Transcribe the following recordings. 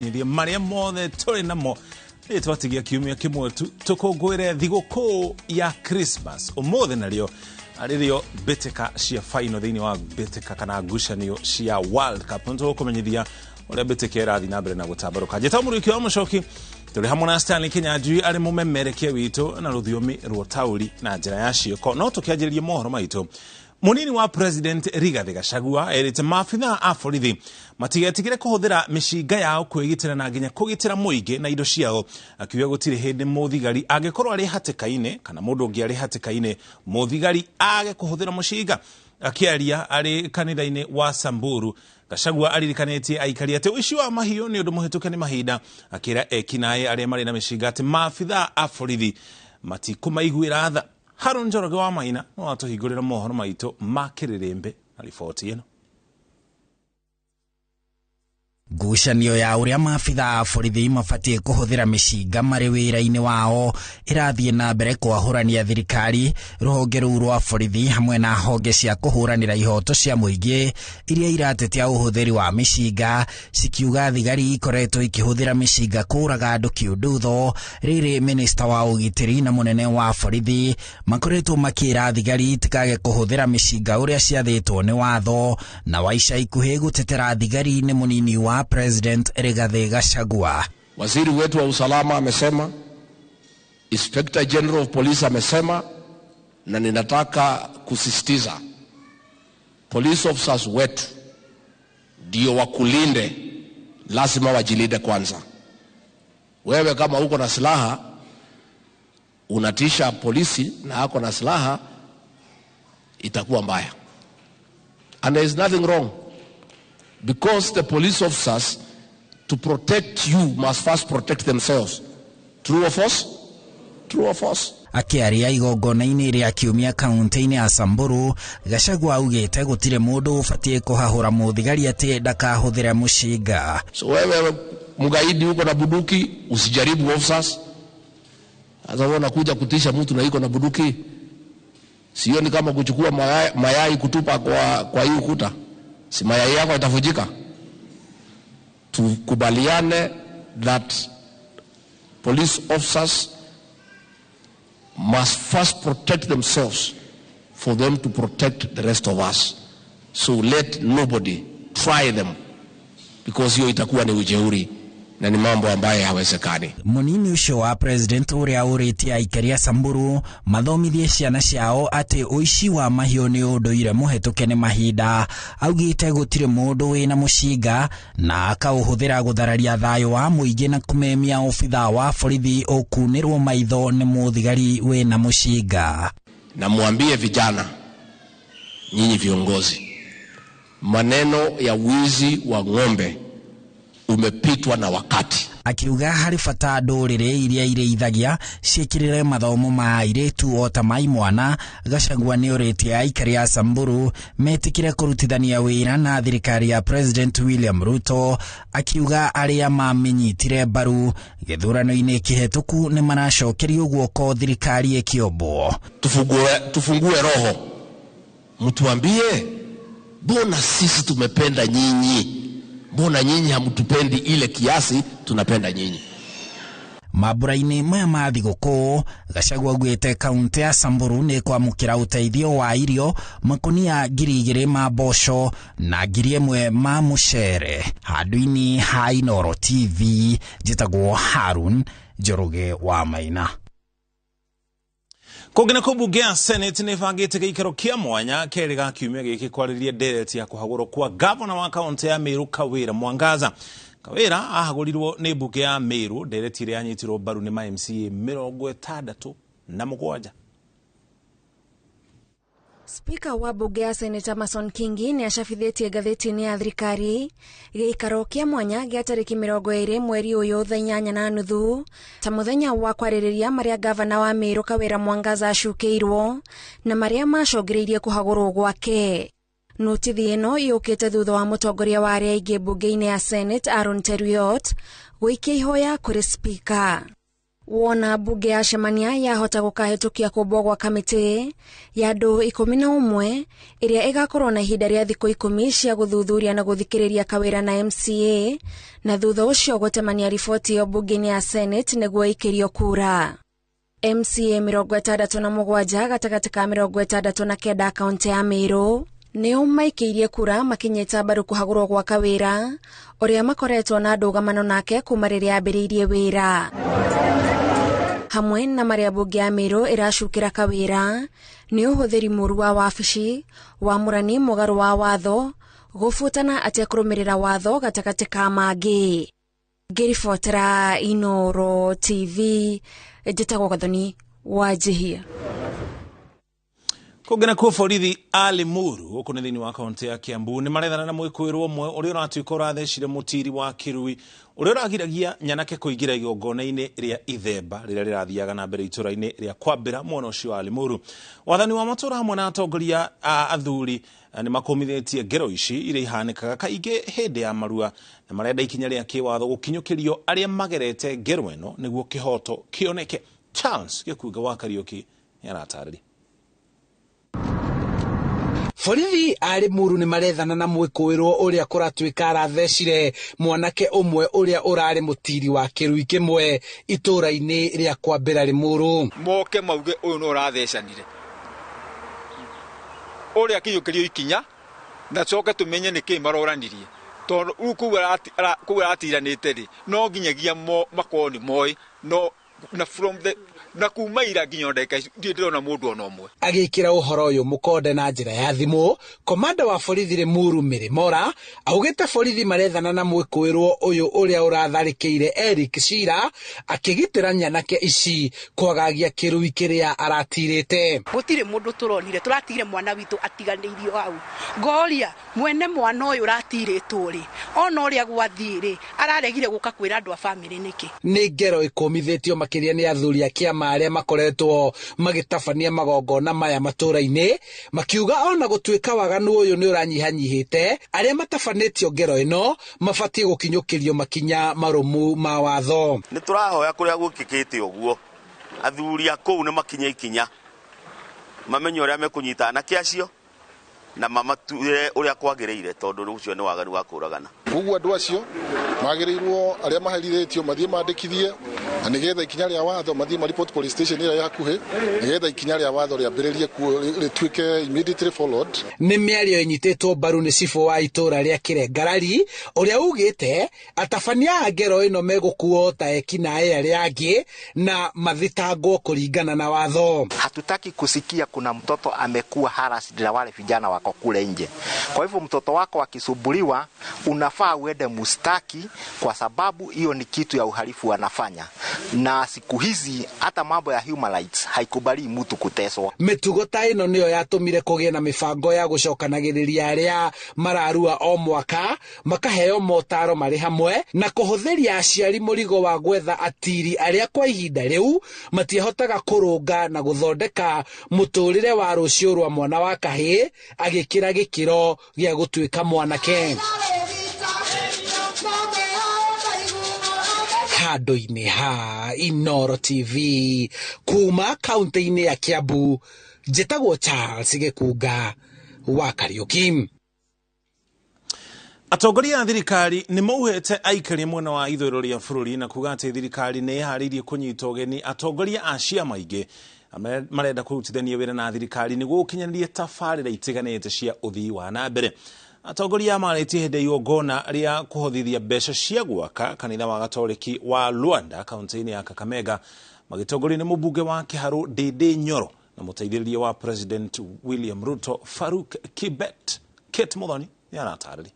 Iria marĩa mothe tũrĩ namo nĩ twatigia kiumia kĩmwe tu tũkũngũĩre thigũkũ ya Christmas. Ũmũthĩ narĩo arĩrĩo mbĩtĩka cia final thĩinĩ wa mbĩtĩka kana ngucanio cia World Cup. Nĩ tũgũkũmenyithia ũrĩa mbĩtĩka ĩrathiĩ na mbere na gũtambarũka. Njĩtagwo Mũrĩki wa Mũcoki, tũrĩ hamwe na Stanley Kinyanjui arĩ mũmemerekia witũ na rũthiomi rwa ũtaũri na njĩra ya ciĩko. No tũkĩanjĩrĩria mohoro maitũ, Munini wa President Rigathi Gachagua erĩte maabithaa a borithi matigetigĩre kũhũthĩra mĩcinga yao kwĩgitĩra na nginya kũgitĩra mũingĩ na indo ciao, akiuga gũtirĩ hĩndĩ mũthigari angĩkorwo arĩ hatĩka-inĩ kana mũndũ ũngĩ arĩ hatĩka-inĩ mũthigari age kũhũthĩra mũcinga. Akĩaria arĩ kanitha-inĩ wa Samburu, Gachagua aririkanĩtie aikari atĩ ũici wa mahiũ nĩ ũndũ mũhĩtũke nĩ mahinda, akĩra ekinaĩ arĩa marĩ na mĩcinga atĩ maabithaa a borithi matikũmaiguĩra tha. Harun Njoroge wa Maina no atũhingũrĩra mohoro maitũ ma kĩrĩrĩmbĩ na riboti ĩno. Ngucanio ya ũrĩa maabitha a borithi mabatiĩ kũhũthĩra mĩcinga marĩ wĩra-inĩ wao ĩrathiĩ na mbere kwahũrania thirikari, rũhonge rũu rwa borithi hamwe na honge cia kũhũranĩra ihoto cia mũingĩ iria iratetia ũhũthĩri wa mĩcinga, cikiuga thigari ikoretwo ikĩhũthĩra mĩcinga kũũraga andũ kĩũndutho. Rĩrĩ minista wa ũgitĩri na mũnene wa borithi makoretwo makĩra thigari itikage kũhũthĩra mĩcinga ũrĩa ciathĩtwo nĩ watho, na wa ica ikuhĩ gũtetera thigari nĩ mũnini wa President Rigathi Gachagua. Waziri wetu wa usalama amesema, Inspector General of Police amesema, na ninataka kusisitiza police officers wetu ndio wakulinde, lazima wajilinde kwanza. Wewe kama uko na silaha unatisha polisi na ako na silaha, itakuwa mbaya. And there is nothing wrong, because the police officers to protect you must first protect themselves. True or false? True or false? Akĩaria igongona-inĩ rĩa kiumia kaunti-inĩ ya Samburu, Gachagua augĩte gũtirĩ mũndũ ũbatiĩ kũhahũra mũthigari atĩ ndakahũthĩre mũcinga. So wewe mgaidi uko na bunduki, usijaribu officers. Sasa wewe unakuja kutisha mtu na iko na bunduki, sio ni kama kuchukua mayai kutupa kwa hii ukuta, si mayai yako itavunjika. Tukubaliane that police officers must first protect themselves for them to protect the rest of us. So let nobody try them, because hiyo itakuwa ni ujeuri na ni mambo ambayo hayawezekani. Munini ucio wa president uria uritie aikari a Samburu mathomithie ciana ciao ati uici wa mahiũ nĩ ũndũire mũhetũke nĩ mahinda. Augĩte gũtirĩ mũndũ wĩna mũcinga na akaũhũthĩra gũthararia thayũ wa mũingĩ na kũmemia obithaa wa borithi ũkunĩrwo maitho nĩ mũthigari wĩna mũcinga. Na mwambie vijana, nyinyi viongozi, maneno ya wizi wa ng'ombe umepitwa na wakati. Akiuga harĩ bata ndũrĩrĩ iria irĩithagia ciĩkĩrĩre mathomo ma airĩtu o ta ma imwana. Gachagua nĩ ũrĩtie aikari a Samburu metĩkĩre kũrutithania wĩra na thirikari ya President William Ruto, akiuga arĩa mamĩnyitire mbaru gĩthurano-inĩ kĩhetũku nĩ maracokerio guoko thirikari ĩkĩombwo. Tufungue roho, mtuambie mbona sisi tumependa nyinyi, mbona nyinyi hamtupendi ile kiasi tunapenda nyinyi. Mambura-inĩ maya ma thigũkũ, Gachagua augĩte kaunti ya Samburu nĩ kwamũkĩra ũteithio wa irio makunia 2,000 ma mboco na 1,000 ma mũcere. Handũ-inĩ ha Inooro TV, njĩtagwo Harun Njoroge wa Maina. Kũngĩ na kũu mbunge ya Senate nĩ ĩbangĩte gĩikaro kĩa mwanya kerĩ ga kiumia gĩkĩ kwarĩrĩria ndereti ya kũhagũrwo kwa gavana wa kaunti ya Meru Kawira Mwangaza. Kawira ahagũrirwo nĩ mbunge ya Meru, ndereti ĩrĩa yanyitirwo mbaru nĩ ma MCA 67. Spika wa bunge ya Senator Mason Kingi nĩ acabithĩtie ngathĩti-inĩ ya thirikari gĩikaro kĩa mwanya gĩa tarĩki 20 mweri ũyũ thaa 8:30 ta mũthenya wa kwarĩrĩria marĩa gavana wa Meru Kawira Mwangaza acukĩirwo na marĩa macũngĩrĩirie kũhagũrwo gwake. Notithi ĩno yũkĩte thutha wa mũtongoria wa arĩa aingĩ mbunge-inĩ ya Senate Aaron Cheruiyot gũikia ihoya kũrĩ spika. Wona bunge ya cemania yahota gũkahĩtũkia kũmbwo gwa kamĩtĩ ya andũ 11 ĩrĩa ĩgakorwo na ihinda rĩa thikũ 10 cia gũthuthuria na gũthikĩrĩria kawĩra na MCA na thutha ũcio gũtemania riboti ĩyo bunge-inĩ ya Senate nĩguo ĩikĩrio kura. MCA 67 gatagatĩ ka 69 kaunti ya Meru nĩo maikĩirie kura makinyĩta mbaru kũhagũrwo gwa kawĩra ũrĩa makoretwo na ndũgamano nake kuma rĩrĩa ambĩrĩirie wĩra. Hamwe na marĩa bunge ya Meru ĩracukĩra kawĩra nĩ ũhũthĩri mũru wa wabici, wamũrani mũgarũ wa watho, gũbutana atekũrũmĩrĩra watho gatagatĩ ka mangĩ. Ngĩribotera Inooro TV, njĩtagwo Gathoni wa Njihia. Kũngĩ nakuo borithi a Limuru gũkũ nĩ thĩinĩ wa kaunti ya Kiambu nĩ marethana na mwĩkũĩrwo ũmwe ũrĩa ũratuĩka ũrathecire mũtiri wa kĩrui ũrĩa ũragiragia nyanake kũingĩra igongona-inĩ rĩa ithemba rĩrĩa rĩrathiaga na mbere itũra-inĩ rĩa Kwambĩra mwena ũcio wa Limuru. Wathani wa matũũra hamwe na atongoria a athuri nĩ makũmithĩtie ngero ici iria ihanĩkaga kaingĩ hĩndĩ ya marua na marenda ikinya rĩa kĩwatho gũkinyũkĩrio arĩa magerete ngero ĩno nĩguo kĩhoto kĩoneke. Charles Gĩkunga wa Kariũki nĩ aratarĩria. Borithi a Limuru nĩ marethana na mwĩkũĩrwo ũrĩa kũratuĩka arathecire mwanake ũmwe ũrĩa ũrarĩ mũtiri wa kĩrui kĩmwe itũũra-inĩ rĩa Kwambĩra Limuru. Moke mauge ũyũ no ũrathecanire ũrĩa akĩiyũkĩrio ikinya na coke tũmenye nĩkĩ maroranirie tondũ rĩu kũu aratiranĩte rĩ no nginyagia makorwo nĩ moĩ no na from the na kuma ira nginya ndagĩka ici ndirĩ ndĩrona mũndũ ona ũmwe. Agĩkĩra ũhoro ũyũ mũkonde na njĩra ya thimũ, komanda wa borithi Limuru Mary Mora augĩte borithi marethana na mwĩkũĩrwo ũyũ ũrĩa ũratharĩkĩire Eric Shira akĩgitĩra nyanake ici kwagagia kĩrui kĩrĩa aratirĩte. Gũtirĩ mũndũ tũronire, tũratigire mwana witũ atiganĩirio hau. Ngoria mwene mwana ũyũ ũratirĩtwo rĩ, ona ũrĩa gwathiĩ rĩ, araregire gũka kwĩra andũ a bamĩrĩ nĩkĩ? Nĩ ngero ĩkũmithĩtio makĩria nĩ athuri a kĩama arĩa makoretwo magĩtabania magongona maya matũũra-inĩ, makiuga ona gũtuĩka waganu ũyũ nĩ ũranyihanyihĩte, arĩa matabanĩtio ngero ĩno mabatiĩ gũkinyũkĩrio makinya marũmu ma watho. Nĩ tũrahoya kũrĩa gwĩkĩkĩte ũguo athuri a kũu nĩ makinye ikinya mamenye ũrĩa mekũnyita anake acio na mamatuĩre ũrĩa kwagĩrĩire tondũ ũcio nĩ waganu wa kũragana. Koguo andũ acio magĩrĩirwo arĩa maherithĩtio mathiĩ mandĩkithie na nĩgetha ikinya rĩa watho mathiĩ maripoti police station ĩrĩa ĩ hakuhĩ nĩgetha ikinya rĩa watho rĩambĩrĩrie rĩtuĩke immediately followed. Nĩ mĩario ĩnyitĩtwo mbaru nĩ cibũ wa itũũra rĩa Kĩrengarari ũrĩa ugĩte atabania a ngero ĩno megũkuo ta ekinaĩ arĩa angĩ na mathitangwo kũringana na watho. Hatutaki kusikia kuna mtoto amekuwa harassed na wale vijana wako kule nje. Kwa hivyo mtoto wako akisumbuliwa unafaa uende mustaki kwa sababu hiyo ni kitu ya uhalifu wanafanya. Na siku hizi hata mambo ya human rights haikubali mtu kuteswa. Mĩtugo ta ĩno nĩyo yatũmire kũgĩe na mĩbango ya gũcokanagĩrĩria arĩa mararua o mwaka makaheo motaro marĩ hamwe na kũhũthĩria aciari mũrigo wa gwetha atiri arĩa kwa ihinda rĩu matihotaga kũrũnga na gũthondeka mũtũrĩre wa rũciũ rwa mwana wa kahĩĩ agĩkĩra gĩkĩro gĩa gũtuĩka mwanake. Handũ-inĩ ha Inooro TV kuma kaunti-inĩ ya Kiambu, njĩtagwo Charles Gĩkunga wa Kariũki. Atongoria a thirikari nĩ mauhete aikari mwena wa ithũĩro rĩa bũrũri na kuga atĩ thirikari nĩ ĩharĩirie kũnyita ũgeni atongoria a ciama ingĩ marenda kũrutithania wĩra na thirikari nĩguo gũkinyanĩria tabarĩra itiganĩte cia ũthii wa na mbere. Atongoria marĩtie hĩndĩ ya igongona rĩa kũhothithia mbeca cia gwaka kanitha wa Gatoreki wa Luanda kaunti-inĩ ya Kakamega magĩtongorio nĩ mũmbunge wa Kĩharũ Ndindi Nyoro na mũteithĩrĩria wa President William Ruto Faruk Kibet. Kate Muthoni nĩ aratarĩria.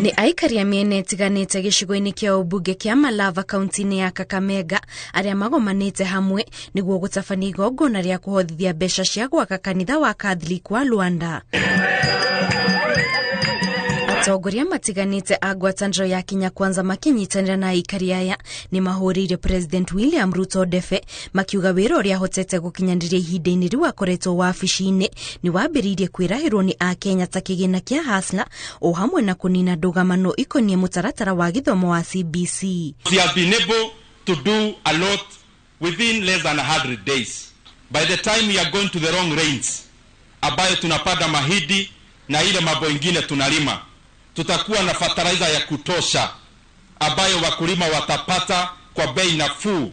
Nĩ aikari a mĩena ĩtiganĩte gĩcigo-inĩ kĩa ũmbunge kĩa Malava kaunti-inĩ ya Kakamega arĩa magomanĩte hamwe nĩguo gũtabania igongona rĩa kũhothithia mbeca cia gwaka kanitha wa Catholic wa Luanda. Atongoria matiganĩte a ngwatanĩro ya Kenya Kwanza makĩnyitanĩra na aikari aya nĩ mahũrĩire President William Ruto ndefe makiuga wĩra ũrĩa ahotete gũkinyanĩria ihinda-inĩ rĩu akoretwo wabici-inĩ nĩ wambĩrĩirie kwĩrahĩrwo nĩ Akenya ta kĩgĩna kĩa Hustler o hamwe na kũnina ndũgamano ikoniĩ mũtaratara wa gĩthomo wa CBC. We have been able to do a lot within less than 100 days. By the time we are going to the wrong rains, ambayo tunapanda mahindi na ile mambo ingine tunalima, tutakuwa na fertilizer ya kutosha ambayo wakulima watapata kwa bei nafuu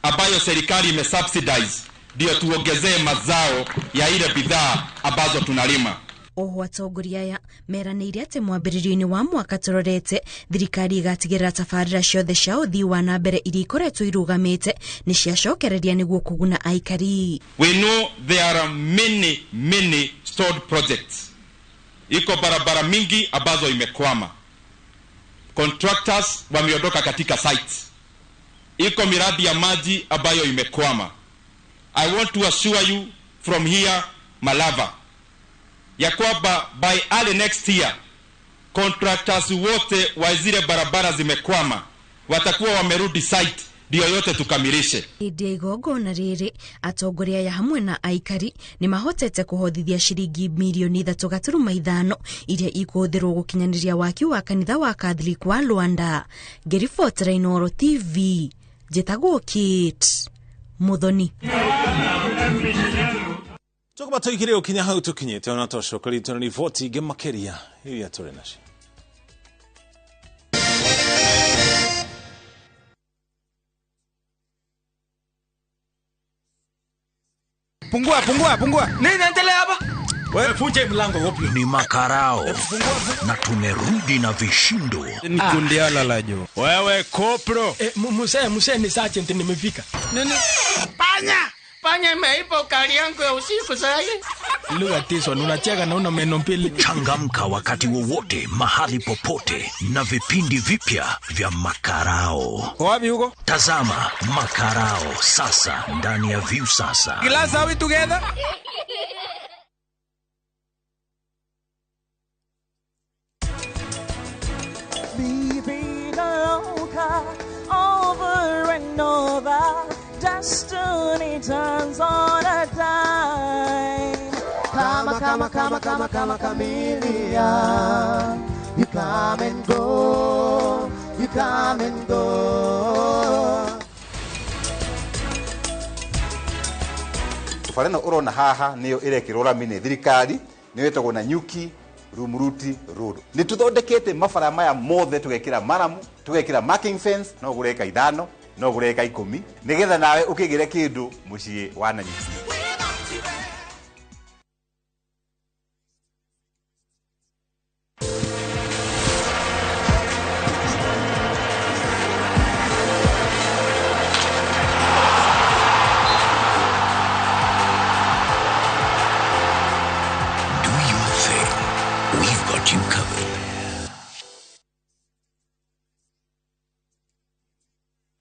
ambayo serikali imesubsidize, ndio tuongezee mazao ya ile bidhaa ambazo tunalima. Oho atongoria aya meranĩire atĩ mwambĩrĩrio-inĩ wa mwaka tũrorete thirikari ĩgatigĩrĩra tabarĩra ciothe cia ũthii wa na mbere iria ikoretwo irũgamĩte nĩ ciacokereria nĩguo kũguna aikari. We know there are many many stalled projects. Iko barabara mingi ambazo imekwama, contractors wameondoka katika sites, iko miradi ya maji ambayo imekwama. I want to assure you from here Malava ya kwamba by early next year contractors wote wa zile barabara zimekwama watakuwa wamerudi site, ndio yote tukamilishe. Hĩndĩ ya igongona rĩrĩ atongoria aya hamwe na aikari nĩ mahotete kũhothithia ciringi mirioni 3.5 iria ikũhũthĩrwo gũkinyanĩria waki wa kanitha wa Catholic wa Luanda. Ngĩribotera Inooro TV njĩtagwo Kate Muthoni. Tukuba tuikire ukinya hau tukinyite ona twacokeria tuna riboti ingĩ makĩria iria tũrĩ nacio. Pungua, pungua, pungua. Nini naendelea hapa? Wewe funje mlango wapi? Ni makarao. Na tumerudi na vishindo. Ni kundi ala la jo. Wewe kopro. Muse ni sergeant nimefika. Nini? Panya! Panya imeiba ukali yangu ya usiku sasa. Lugha tiso unacheka na una meno mbili. Changamka wakati wowote, mahali popote na vipindi vipya vya Makarao. Wapi huko? Tazama Makarao sasa ndani ya View Sasa. Glass, are we together? Over and over, destiny turns on a dime. Kama, kama, kama, kama, kama, chameleon. You come and go, you come and go. Tũbara ĩno ũrona haha nĩyo ĩrekĩrwo rami nĩ thirikari, nĩyo ĩtagwo Nanyuki Rumuruti Road. Nĩ tũthondekete mabara maya mothe, tũgekĩra maramu, tũgekĩra marking fence, no ũgũre eka 5, no ũgũre eka 10, nĩgetha nawe ũkĩgĩre kĩndũ mũciĩ wa Nanyuki.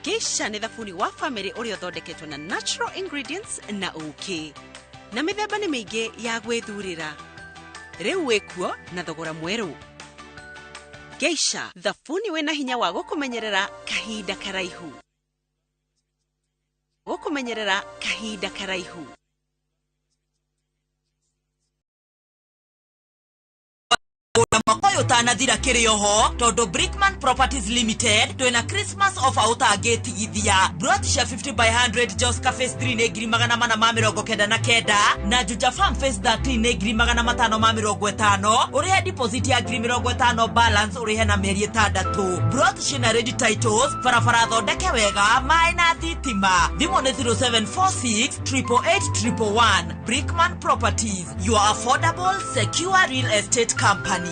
Geisha nĩ thabuni wa family ũrĩa ũthondeketwo na natural ingredients na ũkĩ na mĩthemba nĩ mĩingĩ ya gwĩthurĩra. Rĩu wĩkuo na thogora mwerũ. Geisha, thabuni wĩna hinya wa gũkũmenyerera kahinda karaihu. Gũkũmenyerera kahinda karaihu. Makoyo utanathira kiri oho tondu Brickman Properties Limited twina Christmas offer utangĩtigithia. Plot cia 50 by 100 Joska Phase 3 nĩ 499 na Juja Farm Phase 13 nĩ 550. Ũrĩhe deposit ya 50,000, balance ũrĩhe na mĩeri 6. Plot ciĩna ready titles, barabara thondeke wega, maĩ na thitima. Thimũ nĩ 0746 888 111. Brickman Properties, your affordable secure real estate company.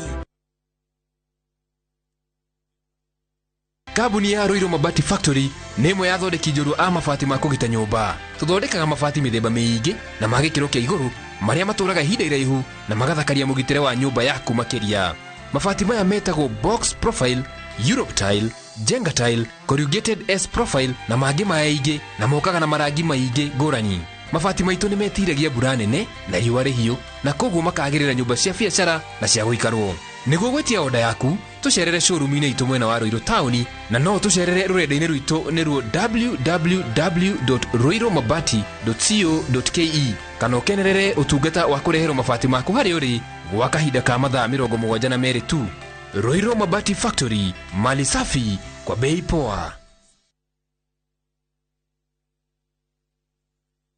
Kambuni ya Ruiru Mabati Factory nĩ ĩmwe ya athondeki njorua a mabati ma kũgita nyũmba. Tũthondekaga mabati mĩthemba mĩingĩ na ma gĩkĩro kĩa igũrũ marĩa matũraga ihinda iraihu na magathakaria mũgitĩre wa nyũmba yaku makĩria. Mabati maya metagwo box profile, Europe tile, Jenga tile, corrugated S profile na mangĩ maingĩ, na mokaga na marangi maingĩ ngũrani. Mabati maitũ nĩ metiragia mbura nene na riũa rĩhiũ, na koguo makagĩrĩra nyũmba cia biacara na cia gũikarwo. Nĩguo gwĩtia oda yaku, tũcerere showroom-inĩ itũ mwena wa Ruiru taũni, na no tũcerere rũrenda-inĩ rwitũ nĩruo www.ruirumabati.co.ke, kana ũkenerere ũtungata wa kũreherwo mabati maku harĩa ũrĩ gwa kahinda ka mathaa 72 tu. Ruiru Mabati Factory, mali safi kwa bei poa.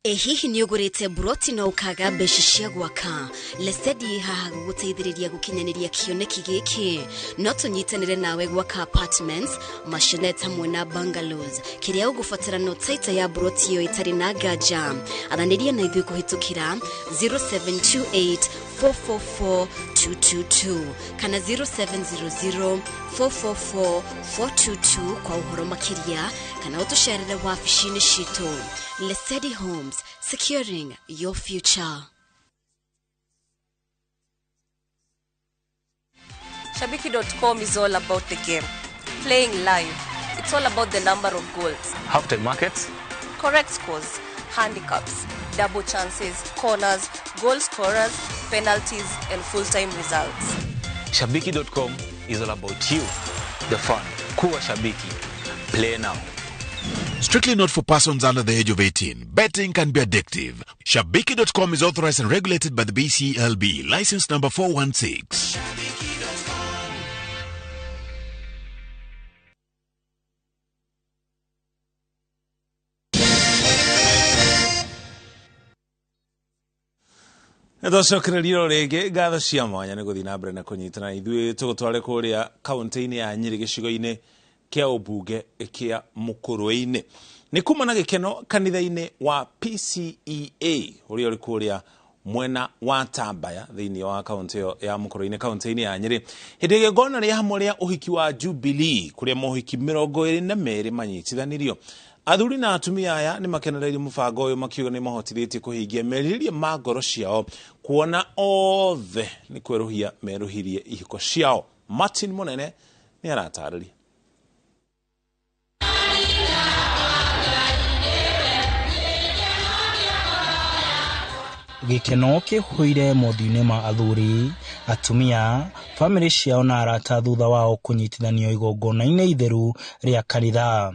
Ĩ hihi nĩ ũgũrĩte buroti na ũkaga mbeca cia gwaka? Lesedi haha gũgũteithĩrĩria gũkinyanĩria kĩoneki gĩkĩ. No tũnyitanĩre nawe gwaka apartments, maisonette hamwe na bungalows. Kĩrĩa ũgũbatara no taita ya buroti ĩyo ĩtarĩ na nganja. Aranĩria na ithuĩ kũhĩtũkĩra 0728 444 222 kana 0700 444 422 kwa ũhoro makĩria, kana ũtũcerere wabici-inĩ citũ. Lesedi Homes, securing your future. Shabiki.com is all about the game. Playing live. It's all about the number of goals. Halftime markets. Correct scores, handicaps, double chances, corners, goal scorers, penalties, and full-time results. Shabiki.com is all about you, the fun. Kuwa Shabiki. Play now. Strictly not for persons under the age of 18. Betting can be addictive. Shabiki.com is authorized and regulated by the BCLB. License number 416. Nĩtwacokereria rĩngĩ ngatho cia mwanya nĩ gũthiĩ na mbere na kũnyitana ithuĩ tũgũtware kũrĩa kaũntĩ-inĩ ya Nyĩrĩ gĩcigo-inĩ kĩa ũmbunge kĩa Mũkũrwe-inĩ. Nĩ kuma na gĩkeno kanitha-inĩ wa PCEA ũrĩa ũrĩ kũrĩa mwena wa Tambaya thĩinĩ wa kaũntĩ ĩyo ya Mũkũrwe-inĩ kaũntĩ-inĩ ya Nyĩrĩ, hĩndĩ igongona rĩa hamwe rĩa ũhiki wa Jubilee kũrĩa mohiki 22 manyitithanirio. Athuri na atumia aya nĩ makenereirie mũbango ũyũ makiuga nĩ mahotithĩtie kũhingia merirĩria ma ngoro ciao, kuona othe nĩ kwerũhia merũhirie ihiko ciao. Martin Mũnene nĩ aratarĩria. Gĩkeno kĩihũire mothiũ-inĩ ma athuri, atumia, bamĩrĩ ciao na arata thutha wao kũnyitithanio igongona-inĩ itheru rĩa kanitha.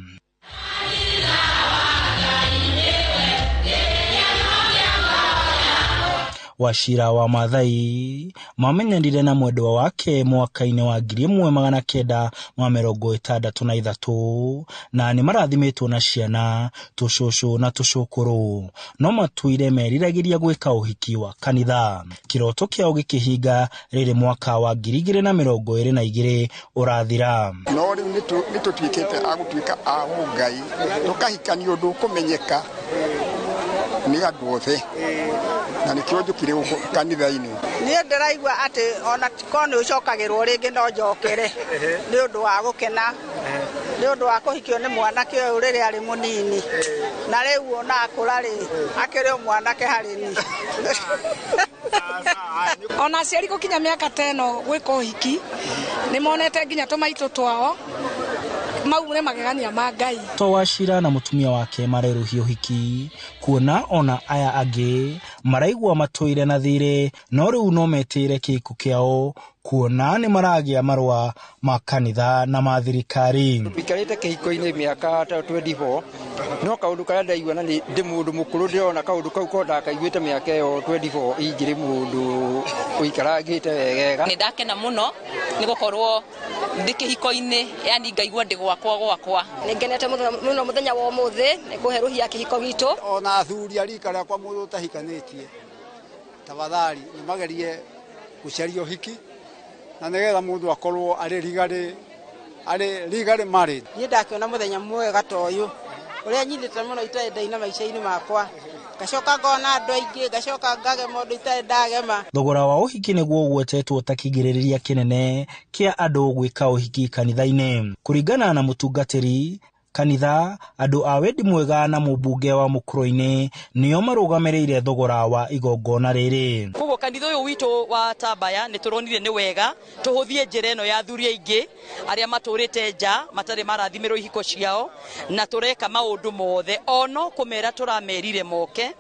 Wachira wa Maathai mamenyanire na mwendwa wake mwaka-inĩ wa 1963 na nĩ marathimĩtwo na ciana, tũcũcũ na tũcũkũrũ, no matuire meriragĩria gwĩka ũhiki wa kanitha. Kĩroto kĩao gĩkĩhinga rĩrĩ mwaka wa 2022 ũrathira. No rĩu nĩ tũtuĩkĩte a gũtuĩka a ũngai, tũkahikania ũndũ ũkũmenyeka nĩ andũ othe, na nĩkĩo njũkire gũkũ kanitha-inĩ. Niĩ ndĩraigua atĩ ona korwo nĩ ũcokagĩrwo rĩngĩ no njokere nĩ ũndũ wa gũkena, nĩ ũndũ wa kũhikio nĩ mwanake ũyũ rĩrĩa arĩ mũnini, na rĩu ona akũra rĩ akĩrĩ o mwanake harĩ niĩ. Ona aciari gũkinya mĩaka ta ĩno gwĩka ũhiki nĩ monete nginya tũmaitũ twao, mau nĩ magegania ma Ngai. To Wachira na mũtumia wake marerũhia ũhiki kuona ona aya angĩ maraigua matũire na thirĩ, no rĩu no metĩire kĩhiko kĩao kuona nĩ maragĩa marũa ma kanitha na ma thirikari. Tũikarĩte kĩhiko-inĩ mĩaka ta 24, no kaũndũ karĩa ndaigua na ndĩ mũndũ mũkũrũ ndĩrona kaũndũ kau ko ndakaiguĩte mĩaka ĩyo 24 ingĩrĩ mũndũ ũikarangĩte wegega. Nĩ ndakena mũno nĩ gũkorwo ndĩ kĩhiko-inĩ, yani ngaigua ndĩ gwakwa gwakwa. Nĩ ngenete mũno mũthenya wa ũmũthĩ nĩ kũherũhia kĩhiko gitũ. Ona athuri a rika rĩakwa mũndũ ũtahikanĩtie, tafadhali nĩ magerie gũcaria ũhiki na nĩgetha mũndũ akorwo arĩ legally married. Niĩ ndakĩona mũthenya mwega ta ũyũ ũrĩa nyendete mũno itarĩ ndaina maica-inĩ makwa, ngacoka ngona andũ aingĩ, ngacoka ngagema ũndũ itarĩ ndagema. Thogora wa ũhiki nĩguo ũgwetetwo ta kĩgirĩrĩria kĩnene kĩa andũ gwĩka ũhiki kanitha-inĩ. Kũringana na mũtungatĩri Kanitha, andũ a wendi mwega na mũmbunge wa Mũkũrũ-inĩ nĩo marũgamĩrĩire thogora wa igongona rĩrĩ. Koguo kanitha ũyũ witũ wa Tambaya nĩ tũronire nĩ wega tũhũthie njĩra ĩno ya athuri aingĩ arĩa matũrĩte nja matarĩ marathimĩrwo ihiko ciao, na tũreka maũndũ mothe ono kũmera tũramerire moke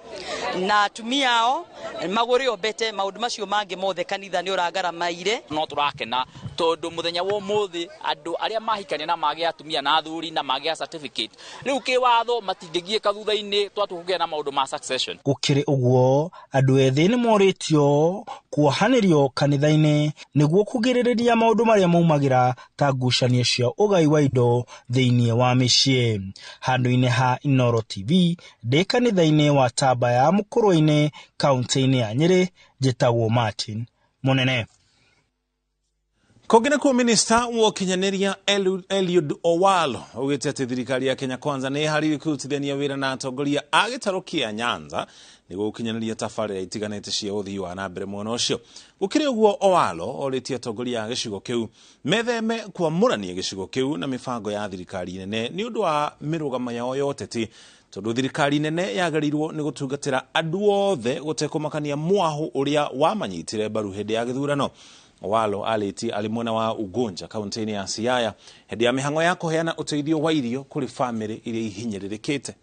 na atumia ao magũre o mbete, maũndũ macio mangĩ mothe kanitha nĩ ũrangaramaire. No tũrakena tondũ mũthenya wa ũmũthĩ andũ arĩa mahikania na magĩa atumia na athuri na magĩa certificate rĩu kĩwatho matingĩgiĩka thutha-inĩ twatua kũgĩa na maũndũ ma succession. Gũkĩrĩ ũguo, andũ ethĩ nĩ morĩtio kuohanĩrio kanitha-inĩ nĩguo kũgirĩrĩria maũndũ marĩa maumagĩra ta ngucanio cia ũgai wa indo thĩinĩ wa mĩciĩ. Handũ-inĩ ha Inooro TV, ndĩ kanitha-inĩ wa Tambaya Mũkũrũ-inĩ, kaunti-inĩ ya Nyĩrĩ, njĩtagwo Martin Mũnene. Kũngĩ nakuo, minista wa ũkinyanĩria Eliud Owalo augĩte atĩ thirikari ya Kenya Kwanza nĩ ĩharĩirie kũrutithania wĩra na atongoria a gĩtarũ kĩa Nyanza nĩguo gũkinyanĩria tabarĩra itiganĩte cia ũthii wa na mbere mwena ũcio. Gũkĩrĩ ũguo, Owalo orĩtie atongoria a gĩcigo kĩu metheme kwamũrania gĩcigo kĩu na mĩbango ya thirikari nene nĩ ũndũ wa mĩrũgamo yao ya ũteti, tondũ thirikari nene yagĩrĩirwo nĩ gũtungatĩra andũ othe gũtekũmakania mwahũ ũrĩa wamanyitire mbaru hĩndĩ ya gĩthurano. Owalo alĩtie arĩ mwena wa Ugunja kaunti-inĩ ya Siaya hĩndĩ ya mĩhang'o ya kũheana ũteithio wa irio kũrĩ bamĩrĩ iria ihinyĩrĩrĩkĩte.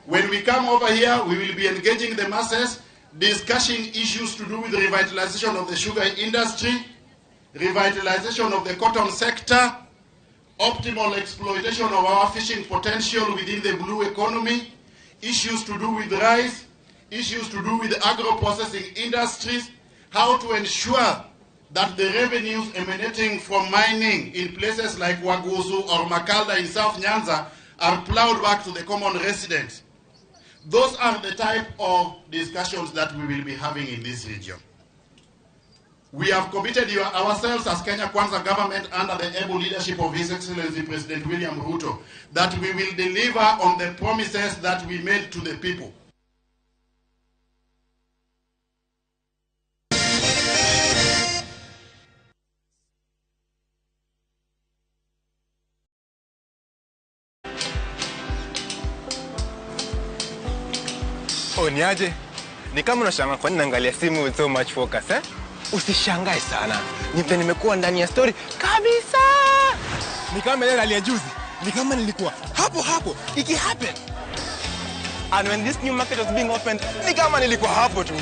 When we come over here, we will be engaging the masses, discussing issues to do with the revitalization of the sugar industry, revitalization of the cotton sector, optimal exploitation of our fishing potential within the blue economy, issues to do with rice, issues to do with agro-processing industries, how to ensure that the revenues emanating from mining in places like Wagusu or Makalda in South Nyanza are plowed back to the common residents. Those are the type of discussions that we will be having in this region. We have committed ourselves as Kenya Kwanza government under the able leadership of His Excellency President William Ruto that we will deliver on the promises that we made to the people. Oh, niaje? Ni kama unashangaa kwa nini naangalia simu with so much focus, eh? Usishangae sana. Ni vile nimekuwa ndani ya story kabisa. Ni kama ile hali ya juzi. Ni kama nilikuwa hapo hapo iki happen. And when this new market was being opened, ni kama nilikuwa hapo tu.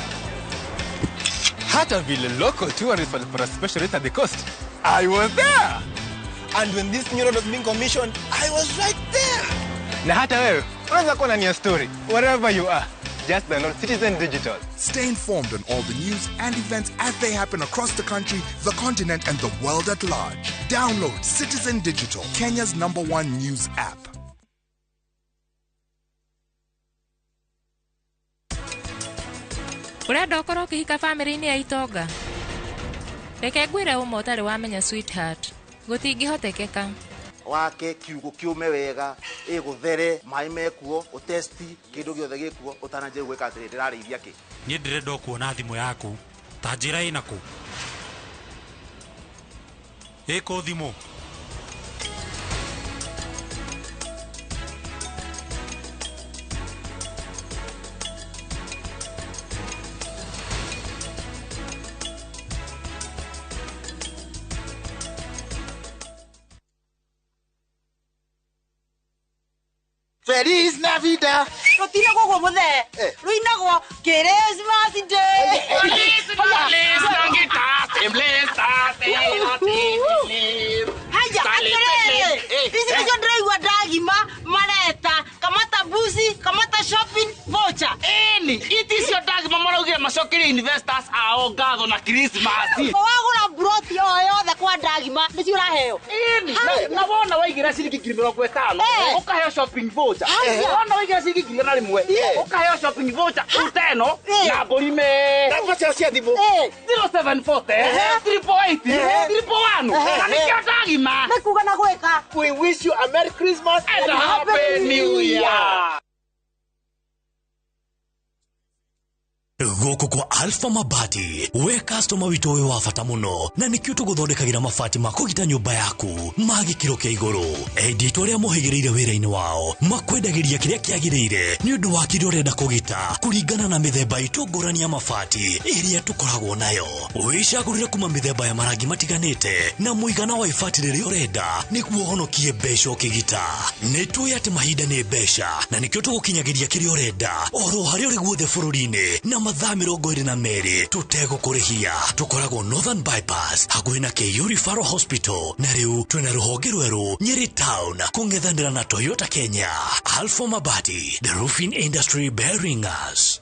Hata vile local tourists walipata special rate at the coast, I was there. And when this new road was being commissioned, I was right there. Na hata wewe unaweza kuwa ndani ya story wherever you are. Just download Citizen Digital. Stay informed on all the news and events as they happen across the country, the continent, and the world at large. Download Citizen Digital, Kenya's #1 news app. Ũrenda ũkorwo ũkĩhika bamĩrĩ-inĩ ya itonga? Reke ngwĩre ũma ũtarĩ wamenya sweetheart, gũtingĩhotekeka. Wake kiugo kiume wega, ĩgũthere, maĩ mekuo, ũtesti, kĩndũ gĩothe gĩkuo, ũtananjia gwĩka atĩrĩ, ndĩrarĩithia kĩ. Niĩ ndĩrenda kuona thimũ yaku, ta njĩra ĩna kũ? Ĩkũ thimũ? Feliz Navidad. Rutinagwo guo muthee. Ruinagwo Christmas Day. Haya, atĩrĩrĩ, ici nĩcio ndĩraigua ndagima mareta kamata mbuzi, kamata shopping voucher. Ĩni, iti icio ndagima maraugire macokerie investors ao ngatho na Christmas. Wagũra mburoti o yothe kwa ndagima nĩcio ũraheo. Ĩni, na wona waigĩra ciringi 50,000 ũkaheo shopping voucher. Wona waigĩra ciringi 100,000 ũkaheo shopping voucher uteno na mbũri me. Namba ciao cia thimũ. 0740 348 341. Na nĩkĩo ndagima. Nĩ kuga na gwĩka. We wish you a Merry Christmas and a Happy New Year. Gũkũ kwa Alpha Mabati, we customer witũ wĩ wa bata mũno, na nĩkĩo tũgũthondekagĩra mabati ma kũgita nyũmba yaku ma gĩkĩro kĩa igũrũ. Endia aitũ arĩa mohĩgĩrĩire wĩra-inĩ wao makwendagĩria kĩrĩa kĩagĩrĩire nĩ ũndũ wa kĩrĩa ũrenda kũgita kũringana na mĩthemba itũ ngũrani ya mabati ĩrĩa tũkoragwo nayo. Wĩcagũrĩre kuma mĩthemba ya marangi matiganĩte na mũigana wa ibati rĩrĩa ũrenda nĩguo ũhonokie mbeca ũkĩgita. Nĩ tũĩ atĩ mahinda nĩ mbeca na nĩkĩo tũgũkinyagĩria kĩrĩa ũrenda oro harĩa ũrĩ guothe bũrũri-inĩ na mathaa 22 tũtegũkũrĩhia. Tũkoragwo Northern Bypass hakuhĩ na KU Referral Hospital, na rĩu twĩna rũhonge rwerũ Nyeri Town kũng'ethanĩra na Toyota Kenya. Alpha Mabati, the roofing industry bearing us.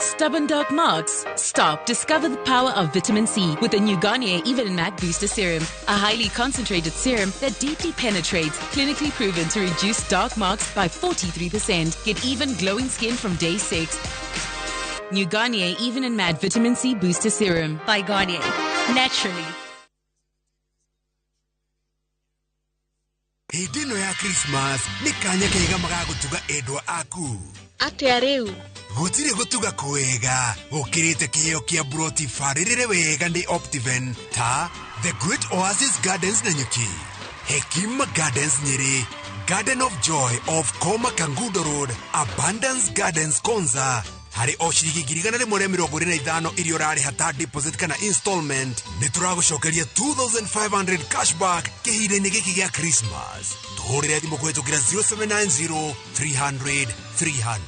Stubborn dark marks? Stop. Discover the power of vitamin C with the new Garnier Even and Matte Booster Serum. A highly concentrated serum that deeply penetrates, clinically proven to reduce dark marks by 43%. Get even glowing skin from day 6. New Garnier Even and Matte Vitamin C Booster Serum. By Garnier. Naturally. Hĩndĩ ĩno ya Christmas nĩ kanya kega magagũtuga endwa aku. Atĩa rĩu? Gũtirĩ gũtuga kwega gũkĩrĩte kĩheo kĩa broti barĩrĩre wega nĩ Optiven ta The Great Oasis Gardens Nanyuki, Hekima Gardens Nyeri, Garden of Joy of Koma Kangundo Road, Abundance Gardens Konza. Harĩ o ciringi 125 iria ũrarĩha ta deposit kana installment, nĩ tũragũcokeria 2500 cashback kĩhinda-inĩ gĩkĩ gĩa Christmas. Tũhũrĩre thimũ kũhĩtũkĩra 0790 300 300.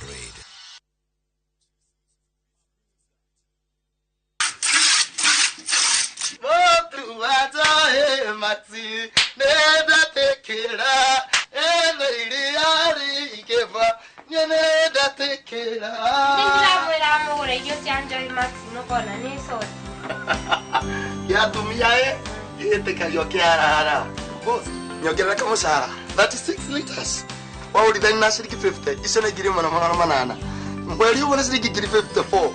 Nĩndĩramwĩra mũgũre irio cia Joy Max mũkona nĩ coti. Gĩatumia ĩ gĩtĩkagio kĩarara. Boss, nyongerera kamũcara 36 liters. Waũrithania na ciringi 50, icio nĩ 1800. Mweri ũmwe nĩ ciringi 54.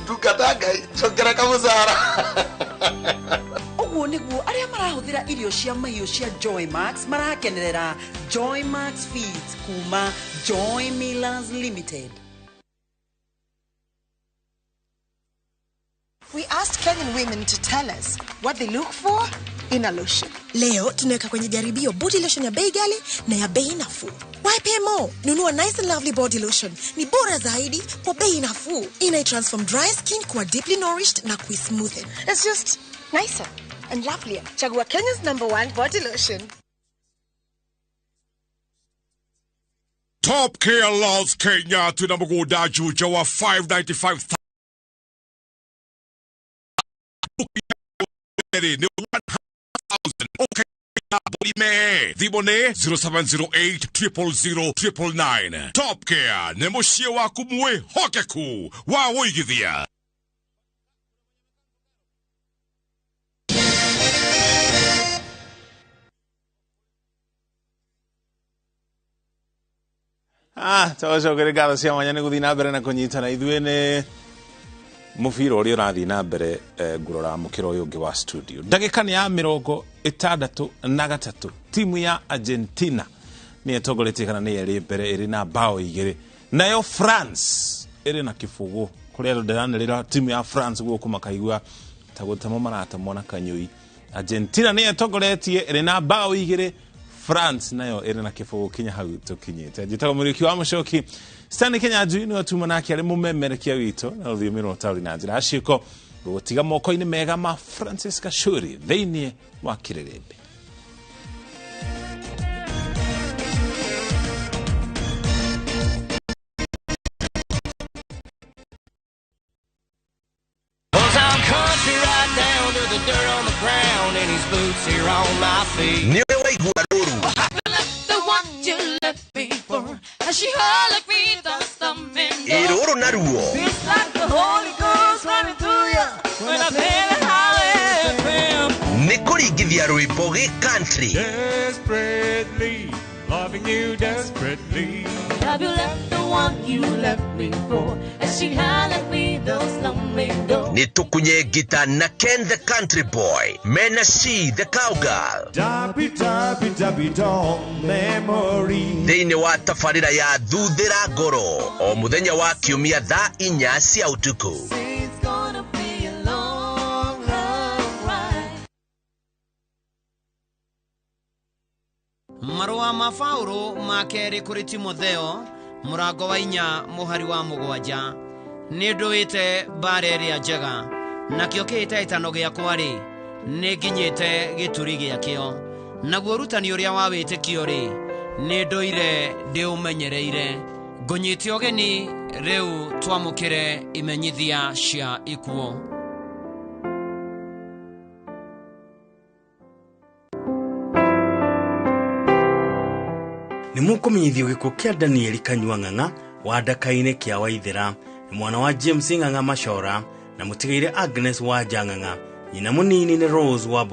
Ndungata Ngai, njongerera kamũcara. Ũguo nĩguo arĩa marahũthĩra irio cia mahiũ cia Joy Max marakenerera Joy Max Feeds kuma Joy Millers Limited. We asked Kenyan women to tell us what they look for in a lotion. Leo tunaweka kwenye jaribio body lotion ya bei ghali na ya bei nafuu. Why pay more? Nunua Nice and Lovely body lotion. Ni bora zaidi kwa bei nafuu. Ina transform dry skin kuwa deeply nourished na kuismoothen. It's just nicer and lovelier. Chagua Kenya's #1 body lotion. Top Care loves Kenya tuna mũgũnda Juja wa 595 nĩ 1,000. Okay. Thimũ nĩ 0708 000 999. Top Care nĩ mũciĩ waku mwĩhokeku wa ũigithia. Tũgũcokeria ngatho cia mwanya nĩ gũthiĩ na mbere na kũnyitana ithuĩ nĩ mũbira ũrĩa ũrathiĩ na mbere ngũrora mũkĩra ũyũ ũngĩ wa studio. Ndagĩka nĩ ya 63. Timu ya Argentina nĩ ĩtongoretie kana nĩ ĩrĩ mbere ĩrĩ na bao 2, nayo France ĩrĩ na kĩbũgũ. Kũrĩa andũ ndĩranĩrĩra timu ya France gũkũ makaigua ta gũtemo maratemwo na kanyũi. Argentina nĩ ĩtongoretie ĩrĩ na bao 2, France nayo ĩrĩ na kĩbũgũ kinya hau tũkinyĩte. Njĩtagwo Mũriũki wa Mũcoki. Stanley Kenyanjui nĩwe tuma nake arĩ mũmemerekia witũ na rũthiomi rwa ũtaũri na njĩra ya ciĩko. Gũgũtiga moko-inĩ mega ma Francis Kashuri thĩinĩ wa Kĩrĩrĩmbĩ. Nĩ waigua rũru. Ĩrũrũ na ruo. Nĩ kũringithia rwĩmbo gĩ country. Desperately loving you desperately. Have you left the one you left me for? As she had left me those lonely doors. Nĩ tũkunye ngita na Ken the Country Boy mena She the Cowgirl thĩinĩ wa tabarĩra ya Thuthĩra Ngoro o mũthenya wa kiumia thaa 4 cia ũtukũ. Marũa ma Paũlũ ma kerĩ kũrĩ Timotheo mũrango wa 4 mũhari wa 7. Nĩ ndũĩte mbara ĩrĩa njega, nakĩo kĩhĩtahĩtano gĩakwa-rĩ, nĩ nginyĩte gĩturi gĩakĩo. Naguo ũrutani ũrĩa wa wĩtĩkio-rĩ, nĩ ndũire ndĩũmenyereire. Ngũnyite ũgeni rĩu twamũkĩre imenyithia cia ikuũ. Nĩ mũkũmenyithio gĩkuũ kĩa Danieli Kanyua Ng'ang'a wa Ndaka-inĩ kĩa Waithĩra, nĩ mwana wa James Ng'ang'a Macora na mũtigaire Agnes Wanja Ng'ang'a, nyina mũnini nĩ Rose wa